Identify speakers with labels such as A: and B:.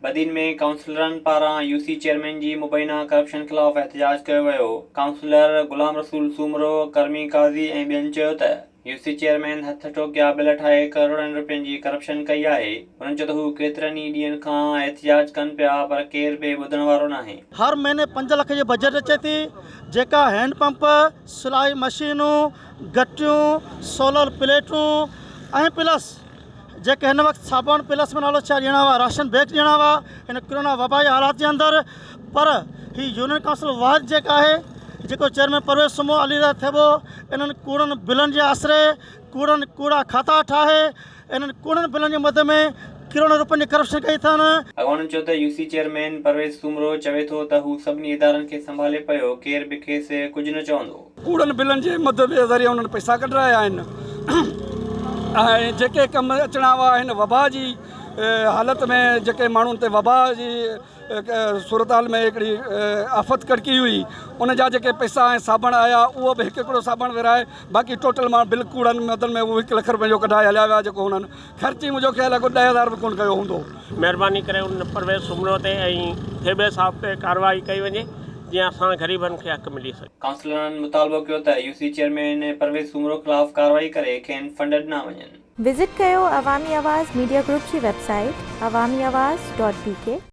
A: بدين ۾ ڪائونسلرن پاران U C chairman جي مبينا ڪرپشن خلاف احتجاج ڪيو ويو، ڪائونسلر غلام رسول سومرو، ڪرمي قاضي ۽ ٻين چيو ته يو سي چيئرمين هٿ ٺوڪيا بل ٺاهي ڪروڙين رپين جي ڪرپشن ڪئي آهي، هنن چيو ته هو ڪيترن ئي ڏينهن کان احتجاج ڪن پيا پر ڪير به ٻڌڻ وارو ناهي.
B: هر مهيني پنج لک جي بجيٽ اچي ٿي جيڪا هينڊ پمپ، سلائي مشينون، گٽيون، سولر پليٽون ۽ پلس جيڪي هن وقت صابڻ پلس ۾ نالو ڇا ڏيڻا هئا راشن بيگ ڏيڻا هئا هن ڪرونا وبائي حالات جي اندر پر هي يونين ڪائونسل واحد جيڪا آهي جيڪو چيئرمين پرويز سمو علي رضا ٿيٻو انهن ڪوڙن بلن جي آسري ڪوڙن ڪوڙا کاتا ٺاهي انهن ڪوڙن بلن جي مد ۾ ڪروڙين روپين جي ڪرپشن ڪئي اٿن.
A: اڳواڻن چيو ته U C chairman Parvez Soomro چوي ٿو ته هو سڀني ادارن کي سنڀالي پيو ڪير به کيس ڪجهه نه چوندو.
C: ڪوڙن بلن جي مد جي ذريعي انهن پئسا ڪڍرايا آهن ۽ جيڪي ڪم اچڻا هئا هن وبا جي حالت ۾ جيڪي ماڻهن تي وبا جي صورتحال ۾ هڪڙي آفت ڪڙڪي هئي ان جا جيڪي پئسا ۽ صابڻ آيا اهو به هڪ هڪڙو صابڻ ورهائي باقي ٽوٽل مان بل ڪوڙن مدن ۾ اهو هڪ لک روپين جو ڪڍائي هليا ويا جيڪو هنن خرچ ئي منهنجو خيال آهي ڪو 10,000 به ڪونه ڪيو هوندو.
D: مهرباني ڪري ان پرويز سومرو تي ۽ ٿيٻي صاحب تي ڪارروائي ڪئي وڃي جيئن اسان غريبن کي حق ملي سگهي.
A: ڪائونسلرن مطالبو ڪيو ته U C chairman Parvez Soomro خلاف ڪارروائي ڪري کين فنڊ ڏنا وڃن.
E: وزٽ ڪيو عوامي آواز ميڊيا گروپ جي website Awami Awaz dot B K.